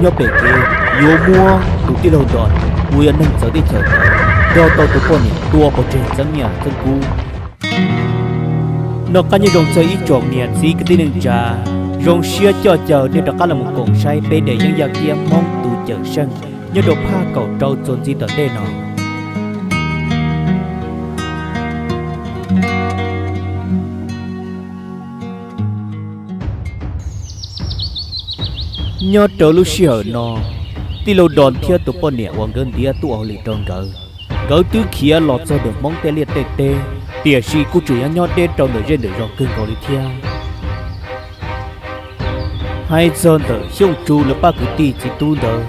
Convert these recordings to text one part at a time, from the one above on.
nyob pem kev yuav muab tus tij laug Dos uas yog neeg txawv teb chaws ntawd nrog tau tus poj niam tua pov tseg txeeb nyiaj txeeb kub. Noj qab nyob zoo txog ib tsoom niam txiv kwv tij neej tsa, zoo siab coj caw nej rov qab los mus koom saib peb daim yeeb yaj kiab Hmoob tus cawm seej nyob rau phaj kaum rau txuas ntxiv tom ntej no. Nyob rau lub sij hawm no, tij laug Dos thiab tus poj niam uas nkawd ntiav tuaj ua hauj lwm rau nkawd, nkawd twb khiav los txog ntawm Hmoob tej liaj tej teb, tiam sis kuj tseem nyob nyob deb rau ntawm zej ntawm zos kawg nkaus li thiab. Hais txog ntawm Xyooj Tsu lawv pab kwv tij txiv tub ntawd,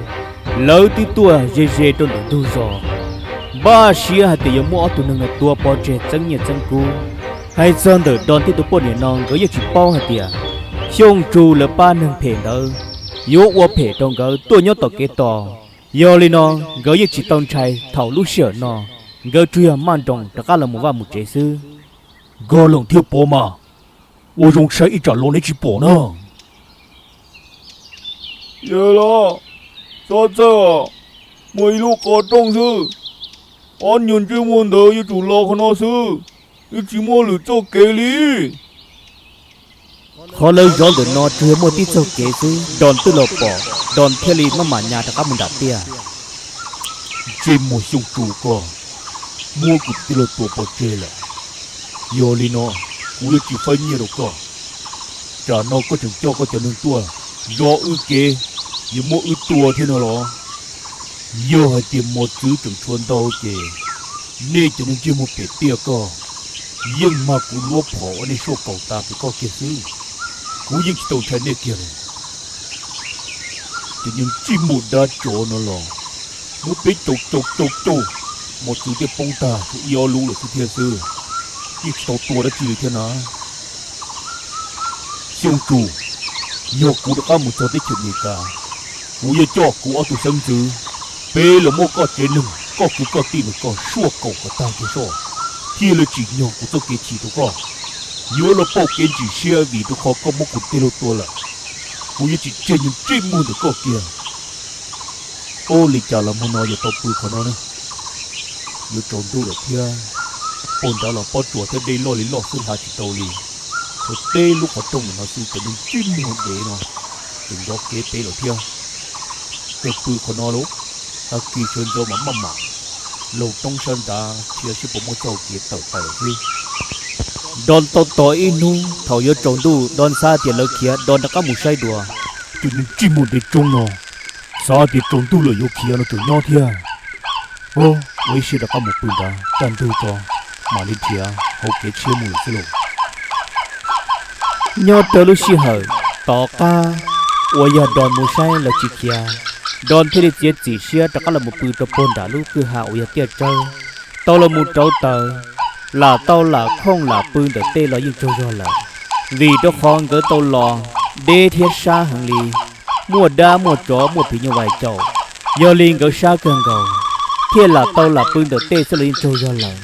lawv twb tuaj ze ze rau ntawm ntug zos, npaj siab hais tias yuav muab ob tug neeg no tua pov tseg txeeb nyiaj txeeb kub. Hais txog ntawm Dos thiab tus poj niam no, nkawd yeej tsis paub hais tias Xyooj Tsu lawv pab neeg phem ntawd yuav ua phem rau nkawd tuaj nyob tom kev tos. Yog li no, nkawd yeej tsis tau ntshai thaum lub sij hawm no, nkawd tsuas yog maj nroos rov qab los mus vaj mus tsev xwb. Nkag Lees thiab Pov mas, ua zoo saib ib tsam los neb tsis pom na. Yawg los, txhob txhawj, muaj ib lub qhov rooj xwb, ob nyuag ntsej muag ntawd yuav tsum los qhov no xwb, twb tsis muaj lwm txoj kev li. Qhov lawv zov ntawm no tsuas yog muaj tib txoj kev xwb, Dos twb los pom, Dos thiaj li maj mam nyas rov qab mus nram tiaj. Ntsej muag Xyooj Tsu koj, muab kuv tij laug tua pov tseg lawm. Yog li no, kuv yuav tsis faib nyiaj rau koj. Tsam no koj tseem coj koj cov neeg tuaj zov wb kev, yuav muab wb tua thiab no los? Yog hais tias mos txwv tseem tshuav ntau ces nej cov neeg ntsej muag pem tiaj koj yeej mag kuv luab phom ua nej suaj kaus tas pem koj kiag xwb. Kuv yeej tsis tau ntshai nej kiag li. Cov ntsej muag dab tsov no los, muab peb caum caum caum caum, mos txwv thiaj poob tag tshuav ib ob lub lawm xwb thiab xwb, yeej tsis tau tua dab tsi li thiab na. Xyooj Tsu, yog kuv rov qab mus txog teb chaws Amelikas, kuv yuav coj kuv ob tug xeeb ntxwv, peb los muab koj tsev neeg koj kwv koj tij ntawm koj suaj kaum kom tag kiag soj, thiaj li tsim nyog kuv txoj kev chim rau koj. Yuav los pauj kev ntsim siab vim rau qhov koj muab kuv tij laug tua lawm, kuv yuav tsis tseg ntsej muag ntawm koj kiag. Ua li cas los hmo no yuav tau pw qhov no ne? Yuav tsaus ntuj lawm thiab, pog nrad los pob tsuas thiab dej loj li loj xwb hla tsis tau li. Tshuav peb lub qhov rooj no xwb, cov ntsej muag dev no tseem zov kev peb lawm thiab. Kawg pw qhov no lauj, tag kis sawv ntxov mas maj mam laug roob sab nrad thiab seb puas muaj txoj hau kev tawm plaws lawm xwb. Dos tau tos ib hnub, thaum yuav tsaus ntuj Dos xav tias lawv khiav, Dos rov qab mus saib dua. Cov ntsej muag dev tsoob no, xav tias tsaus ntuj lawm yuav khiav no tseem nyob thiab. Ua ib siab rov qab mus pw nrad, kaj ntug tso mam li nrhiav hau kev tshiab mus lawm xwb lauj. Nyob rau lub sij hawm tom qab uas yog Dos mus saib lawv tsis khiav, Dos thiaj li txiav txim siab rov qab los mus pw rau puag nram lub kwj ha uas yog tiaj tsawb, tau los mus rauv taws, lam tau lam khooj lam pw ntawm tej los yeej tsaug zog lawm, vim rau qhov nkawd tau los deb thiab sab heev li, muaj dab muaj tsov muaj phim nyuj vais caum, yog li nkawd sab kawg nkaus, thiaj lam tau lam pw ntawm tej xwb los yeej tsaug zog lawm.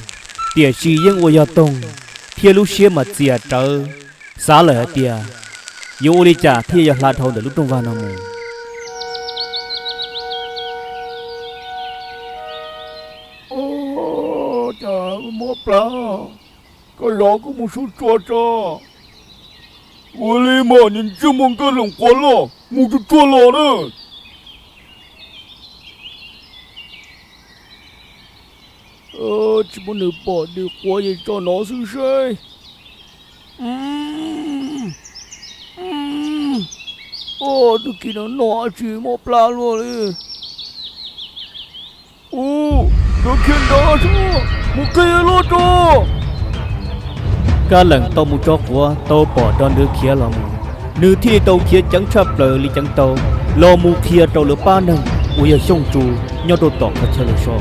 Tiam sis yeej ua yog toog thiab lub siab mas txias rawv, xav lawm hais tias yuav ua li cas thiaj yuav hla dhau ntawm lub rooj vag no mus. Cas mob plab, koj zov kuv mus sub tsua tso. Ua li mas niag ntsej muag nkaj hloom quav loj mus tsuag tsuag los na. Tsis muaj nws pom nws quav ces tso no xwb seb. Ua tug kis no no tsis mob plab luaj li. Ua, nkawd khiav nrad xwb, mus qhia loj tso. Kab Leem tau mus tso quav tau pom Dos nkawd khiav los mus, nws thiaj li tau khiav ceev tshaj plaws li ceev tau los mus qhia rau lawv pab neeg uas yog Xyooj Tsu nyob rau tom qhov chaw lawv so.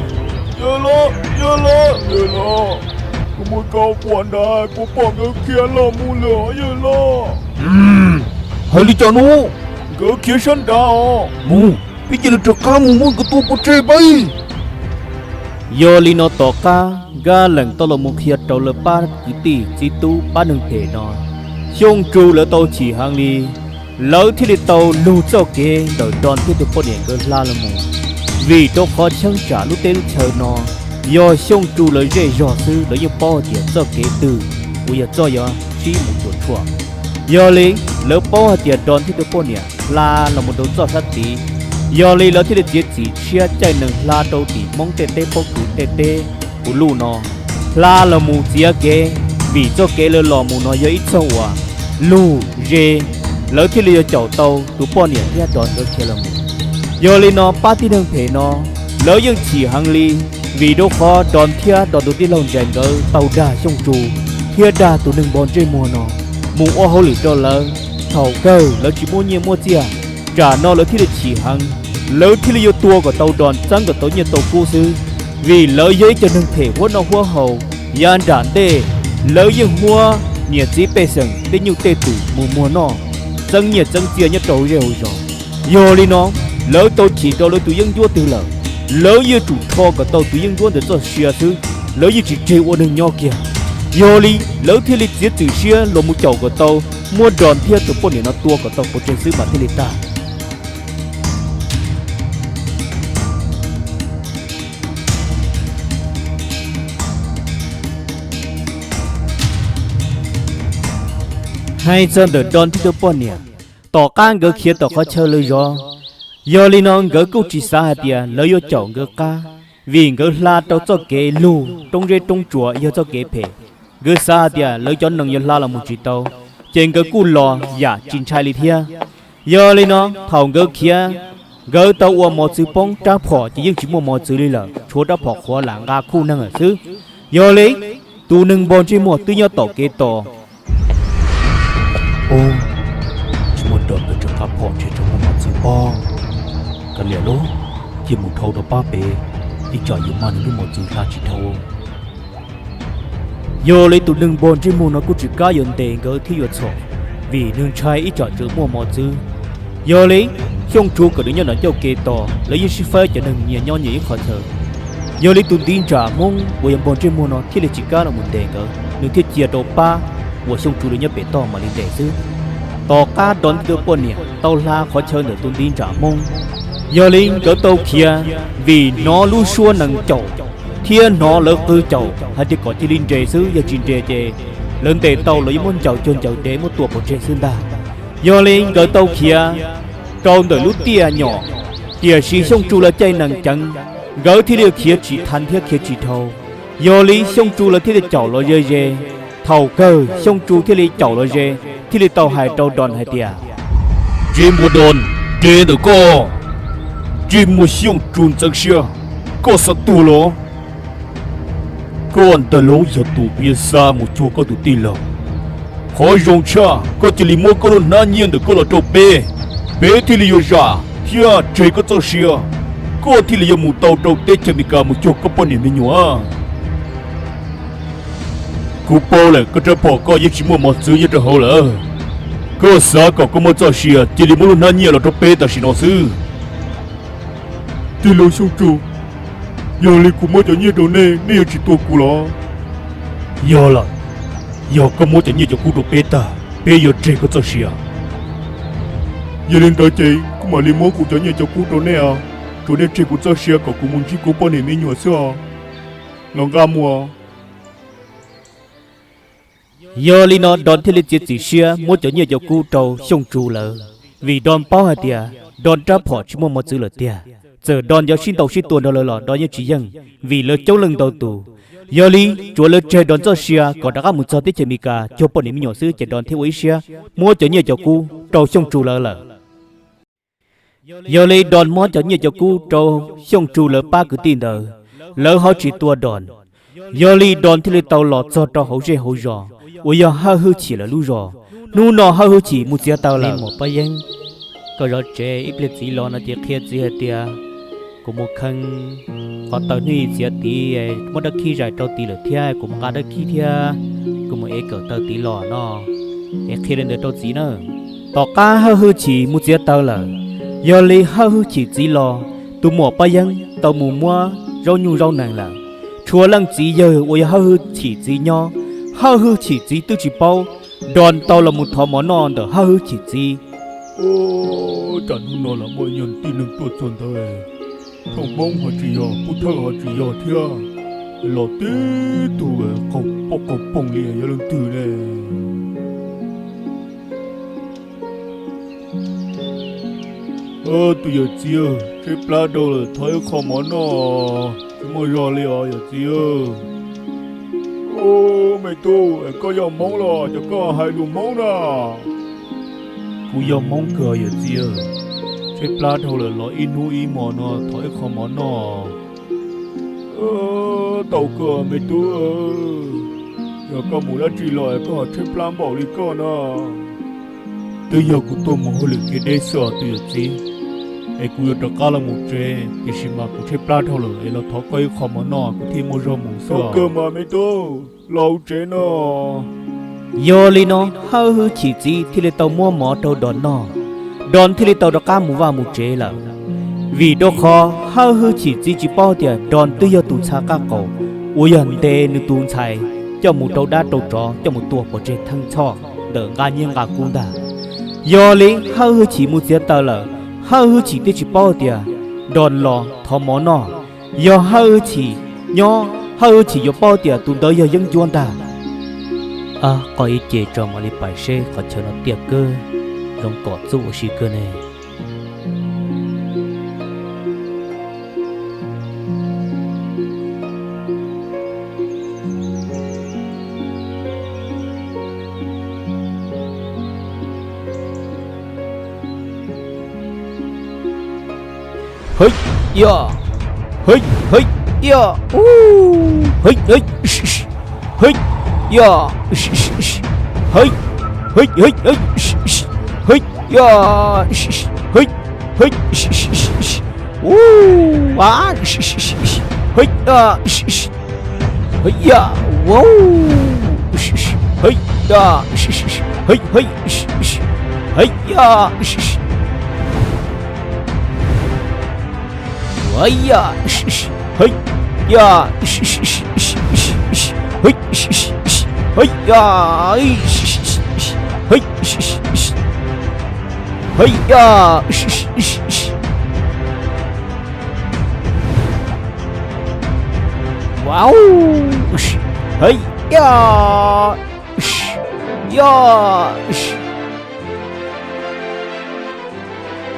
Yawg los, yawg los, yawg los, kuv mus tso quav nrad kuv pom nkawd khiav los mus lawm yawg los. Hais li cas no? Nkawd khiav sab nrad os. Mus, peb cia li rov qab mus muab nkawd tua pov tseg peb. Yog li no tom qab Kab Leem tau los mus qhia rau lawv pab kwv tij txiv tub pab neeg phem no, Xyooj Tsu lawv tau chim heev li. lawv thiaj li tau lug txoj kev ntawm Don thiab tus poj niam nkawd hla los mus. Vim rau qhov cheeb tsam lub teb lub chaw no yog Xyooj Tsu lawv zej zog xwb, lawv yeej paub hais tias txoj kev twg uas yog txoj yuav sib mus cuam tshuam. Yog li lawv paub hais tias Don thiab tus poj niam hla los mus rau txoj sab tid, yog li lawv thiaj li txiav txim siab caij nees hla rau tim Hmoob tej teb pob kws tej teb puv luj no, hla los mus txiav kev, vim txoj kev lawv los mus no yog ib txoj uas lug ze, lawv thiaj li yuav caum tau tus poj niam thiab Don nkawd khiav los mus. Yog li no pab tib neeg phem no lawv yeej chim heev li, vim rau qhov Don thiab Don tus tij laug Ntsais nkawd tau dag Xyooj Tsu thiab dag tus neeg npog ntsej muag no mus ua hauj lwm rau lawv. Thaum kawg lawv tsis muaj nyiaj muaj txiaj, tsam no lawv thiaj li chim heev, lawv thiaj li yuav tua kom tau Don txeeb kom tau nyiaj tau kub xwb, vim lawv yog ib co neeg phem huab noj huab haus. Yav nram ntej lawv yeej muab niam txiv pej xeem tej nyuj tej twm mus muag noj, txeeb nyiaj txeeb txiaj nyob rau hauv zej hauv zos. Yog li no lawv tau chim rau lawv tus yeeb ncuab twg lawm, lawv yeej tsum rho kom tau tus yeeb ncuab ntawd txoj sia xwb, lawv yeej tsis tseg ua neeg nyob kiag. Yog li lawv thiaj li txiav txim siab los mus caum kom tau, muab Don thiab tus poj niam no tua kom tau pov tseg xwb mas thiaj li tag. Hais txog ntawm Don thiab tus poj niam, tom qab nkawd khiav tom qhov chaw lawv zov, yog li no nkawd kuj tsis xav hais tias lawv yuav caum nkawd qab, vim nkawd hla rau txoj kev lug roob zeb roob tsuas yog txoj kev phem. Nkawd xav hais tias lawv cov nees yuav hla los mus tsis tau, ces nkawd kuj los yam tsis ntshai li thiab. Yog li no thaum nkawd khiav, nkawd tau ua mos txwv poob, rab phom ces yeej tsis muaj mos txwv li lawm, tshuav rab phom qhuav lam nqa khuj neeg lawm xwb. Yog li tus neeg npog ntsej muag twb nyob tom kev tos. Ub, tsis muaj Don nkawd tsam rab phom ntshe tsis muaj mos txwv pob. Kav liam lauj, cia mus dhau rau pab pem, ib tsam yuav mag nws lub mos txwv hla tsis dhau. Yog li tus neeg npog ntsej muag no kuj tsis kam yuav ntes nkawd thiab yuav txhom, vim nws ntshai ib tsam tseem muaj mos txwv. Yog li Xyooj Tsu kom nws nyob nram ncauj kev tos, lawv yeej sib faib cov neeg nyias nyob nyias ib qhov chaw. Yog li tus ntiv ntsam Hmoob uas yog npog ntsej muag no thiaj li tsis kam los mus ntes nkawd, nws thiaj cia rau pab uas Xyooj Tsu lawv nyob pem toj mam li ntes xwb. Tom qab Don thiab tus poj niam tau hla qhov chaw ntawm tus ntiv ntsam Hmoob, yog li nkawd tau khiav, vim hnov lub suab nees caum thiab hnov lawv qw caum hais tias kom cia li nres xwb, yog tsis nres ces lawv ntes tau los yuav muab ncaws cuag ncaws dev muab tua pov tseg xwb ntag. Yog li nkawd tau khiav rau ntawm lub tiaj nyom, tiam sis Xyooj Tsu lawv caij nees ceev, nkawd thiaj li khiav tsis thaiv thiab khiav tsis dhau. Yog li Xyooj Tsu lawv thiaj li caum los ze ze. Thaum kawg Xyooj Tsu thiaj li caum los ze, thiaj li tau hais rau Don hais tias, Ntsej muag Don, dej ntawm koj, ntsej muag Xyooj Tsu ntxeev siab, koj xav tuag los? Koj ntag lauj yog tus kuv yuav xa mus cuag koj tus tij laug. Qhov zoo tshaj koj cia li muab koj lub hnab nyiaj ntawm koj los rau peb, peb thiaj li yuav zam thiab tseg koj txoj sia, koj thiaj li yuav mus tau rau teb chaws Amelikas mus cuag koj poj niam me nyuam. Kuv paub lawm koj rab phom koj yeej tsis muaj mos txwv nyob rau hauv lawm. Koj xav kom koj muaj txoj sia cia li muab lub hnab nyiaj los rau peb tam sim no xwb. Tij laug Xyooj Tsu, yog li kuv muab cov nyiaj rau nej, nej yuav tsis tua kuv los? Yog lawm, yog koj muab cov nyiaj cov kub rau peb tag, peb yuav tseg koj txoj sia. Yog li ntawd ces kuv mam li muab kuv cov nyiaj cov kub rau nej os, tsuas nej tseg kuv txoj sia kom kuv mus ntsib kuv poj niam me nyuam xwb os. Los nqa mus. Yog li no Don thiaj li txiav txim siab muab cov nyiaj cov kub rau Xyooj Tsu lawv, vim Don paub hais tias Don rab phom tsis muaj mos txwv lawm tiag. Txawm Don yuav sib ntaus sib tua nrog lawv los Don yeej tsis yeej, vim lawv coob leej ntau tus. Yog li tsuav lawv tseg Don txoj sia kom rov qab mus txog teb chaws Amelikas cuag poj niam me nyuam xwb ces Don thiaj ua ib siab muab cov nyiaj cov kub rau Xyooj Tsu lawv lawm. Yog li Don muab cov nyiaj cov kub rau Xyooj Tsu lawv pab kwv tij ntawd, lawv ho tsis tua Don. Yog li Don thiaj li tau los txog rau hauv zej hauv zos uas yog Hawj Hwj Chim lawv lub zos. Hnub no Hawj Hwj Chim mus txiav taws lawm. Muam Paj Yeeb, koj zov tsev ib pliag txiv los no ces qhia txiv hais tias kuv mus kheej qhov taws hnub i txiav tid, muab dab khib zais rau tid lawm thiab kuv mus nqa dab khib thiab kuv mus ev kawm taws tid los no. Es qhia li ntawd rau txiv na. Tom qab Hawj Hwj Chim mus txiav taws lawm, yog li Hawj Hwj Chim txiv los, tus muam Paj Yeeb tau mus muab zaub nyuj zaub nees lawm. Tshuav leej txiv yawg uas yog Hawj Hwj Chim txiv nyob, Hawj Hwj Chim txiv twb tsis paub Don tau los mus thov mov noj ntawm Hawj Hwj Chim txiv. Ua cas hnub no los muaj ib nyuag tib neeg tuaj txog ntawd, thooj hmoob ho tsis yog, pub thawj ho tsis yog thiab, los tib tug qaug poj qaug poog li yog leej twg ne? Tus yawm txiv, tshaib plab dhau lawm, thov ib qho mov noj, tsis muaj zog li os yawm txiv. Ub, me tub, koj yog hmoob los cas koj hais lus hmoob na? Kuv yog hmoob kawg yawm txiv, tshaib plab dhau lawm, los ib hnub ib hmos no thov ib qho mov noj. Tau kawg me tub, yog koj mus dab tsi los es koj ho tshaib plab npaum li koj no? Twb yog kuv tuaj mus hauj lwm kev deb xwb os tus yawm txiv, es kuv yuav rov qab los mus tsev, tiam sis mas kuv tshaib plab dhau lawm es los thov koj ib qho mov noj kuv thiaj muaj zog mus xwb. Kawg mas me tub, los hauv tsev no. Yog li no Hawj Hwj Chim txiv thiaj li tau muab mov rau Dos noj, Dos thiaj li tau rov qab mus vaj mus tsev lawm. Vim rau qhov Hawj Hwj Chim txiv tsis paub tias Dos twb yog tus ntxhais qab qaum uas yog ntes nws tus ntxhais coj mus rau dab rau tsov coj mus tua pov tseg theej txhoj ntawm nqa nyiaj nqa kub ntag. Yog li Hawj Hwj Chim mus txiav taws lawm, Hawj Hwj Chim thiaj tsis paub tias Dos los thov mov noj. Yog Hawj Hwj Chim nyob, Hawj Hwj Chim yuav paub tias tus ntawd yog yeeb ncuab ntag. Ab, qoj ib ce tso mam li pais seb qhov chaw no tiaj kawg, zoo kom txuj ua si kawg ne. Hej, ya, hej, hej, ya, u, hej, hej, hej, ya, hej, hej, hej, hej, hej, ya, hej, hej, u, a, hej, ya, hej, ya, wow, hej, ya, hej, hej, hej, ya, hej, ya, hej, ya, hej, ya, hej, hej, ya, wow, hej, ya, ya.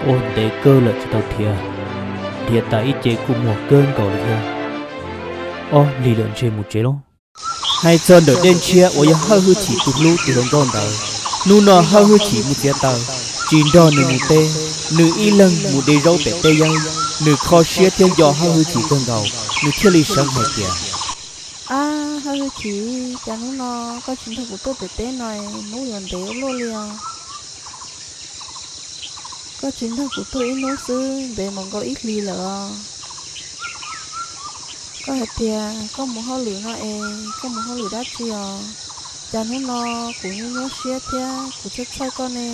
Ua ntev kawg lawm tsis tau dhia, dhia tas ib ce kuj muag kawg nkaus li thiab. Ob lig lawm ntshe mus tsev lauj. Hais txog ntawm Dej Ntshiab uas yog Hawj Hwj Chim tus hlub tus hluas nkauj ntawd, hnub no Hawj Hwj Chim mus txiav taws, tsis nrog nws mus teb, nws ib leeg mus de zaub pem teb yeeb, nws kho siab thiab nco Hawj Hwj Chim kawg nkaus, nws thiaj li sawv hais tias, Ab, Hawj Hwj Chim, cas hnub no koj tsis nrog kuv tuaj pem teb no, hnub yuav ntev ua luaj li os. Koj tsis nrog kuv tuaj ib hnub xwb ntev mus nkaus ib hlis lawm os. Koj hais tias koj mus hauj lwm no es koj mus hauj lwm dab tsi os? Cas hnub no kuv nyuaj nyuaj siab thiab kuv txhawj txhawj koj ne?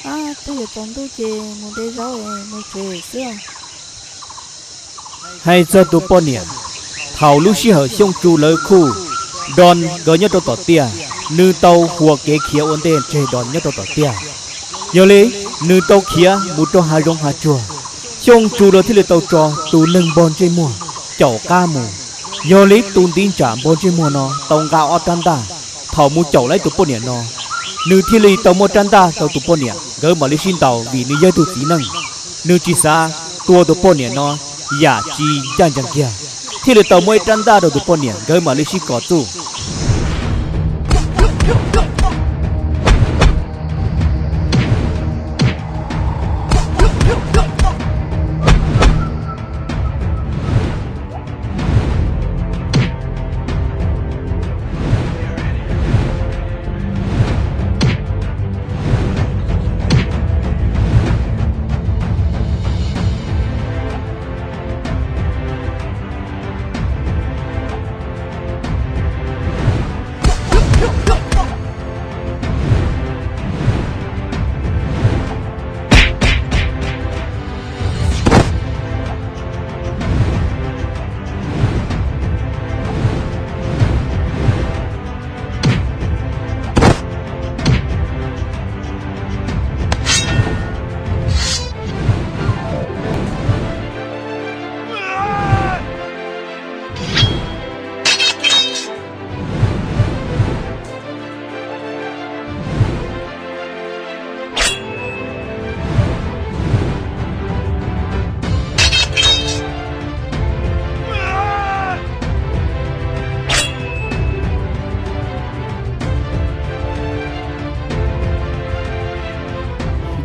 Ab, twb yuav tsaus ntuj ces mus de zaub es mus tsev xwb os. Hais txog tus poj niam, thaum lub sij hawm Xyooj Tsu lawv khuj, Don nkawd nyob rau tom tiaj, nws tau huas kev khiav ua ntej tseg Don nyob rau tom tiaj. Yog li, nws tau khiav mus rau hav zoov hav tsuag. Xyooj Tsu lawv thiaj li tau tso tus neeg npog ntsej muag caum qab mus. Yog li tus ntiv ntsam npog ntsej muag no tau nqa ob rab ntaj, thaum mus caum lawv tus poj niam no, nws thiaj li tau muab rab ntaj rau tus poj niam, nkawd mam li sib ntaus vim nws yog ib tug txiv neej. Nws tsis xav tua tus poj niam no yam tsis ncaj ncees kiag, thiaj li tau muab ib rab ntaj rau tus poj niam, nkawd mam li sib kom txuj.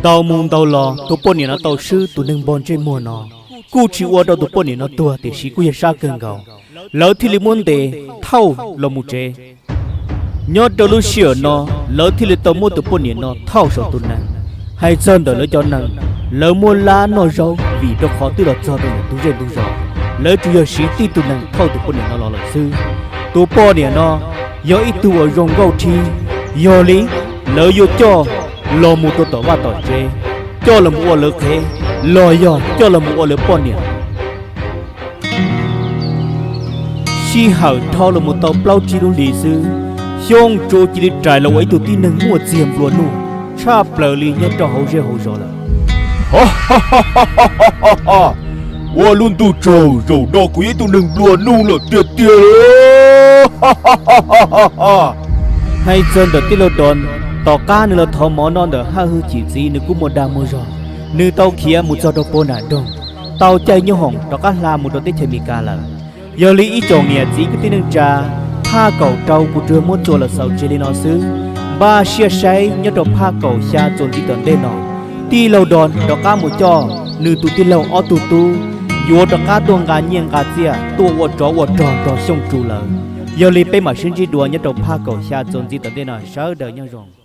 Tau mus ntaus los tus poj niam no tau swb tus neeg npog ntsej muag no, kuj tsis ua rau tus poj niam no tuag tiam sis kuj yog sab kawg nkaus. Lawv thiaj li muab ntes thauj los mus tsev. Nyob rau lub sij hawm no, lawv thiaj li tau muab tus poj niam no thauj saum tus nees. Hais txog ntawm lawv cov nees, lawv muab lab noj zaub vim rau qhov twb los txog rau ntawm tus zej tus zos, lawv tsuas yog siv tib tug nees thauj tus poj niam no los lawm xwb. Tus poj niam no yog ib tug uas zoo nkauj thiab, yog li lawv yuav coj los mus rau tom vaj tom tsev, coj los mus ua lawv qhev, los yog coj los mus ua lawv poj niam. Sij hawm dhau los mus tau plaub tsib lub hlis xwb, Xyooj Tsu cia li rais los ua ib tug tib neeg muaj txiag nplua nuj tshaj plaws li nyob rau hauv zej hauv zos lawm. Ua lub ntuj tsaug, zaum no kuv yog ib tug neeg nplua nuj lawm tiag tiag. Hais txog ntawm tij laug Don, tom qab nws los thov mov noj ntawm Haj Hwj Chim txiv nws kuj muaj dag muaj zog, nws tau khiav mus txog rau puag nram nroog, tau caij nyoob hoom rov qab hla mus rau teb chaws Amelikas lawm. Yog li ib tsoom niam txiv kwv tij neej tsa, phaj kaum rau kuv tsuas muab txuas los xaus tseg li no xwb. Npaj siab saib nyob rau phaj kaum xya txuas ntxiv tom ntej no, tij laug Don rov qab mus coj nws tus tij laug ob tug tub yuav rov qab tuaj nqa nyiaj nqa txiaj tuaj ua tsov ua rog nrog Xyooj Tsu lawm. Yog li peb mam sib ntsib dua nyob rau phaj kaum xya txuas ntxiv tom ntej no, sawv daws nyob zoo.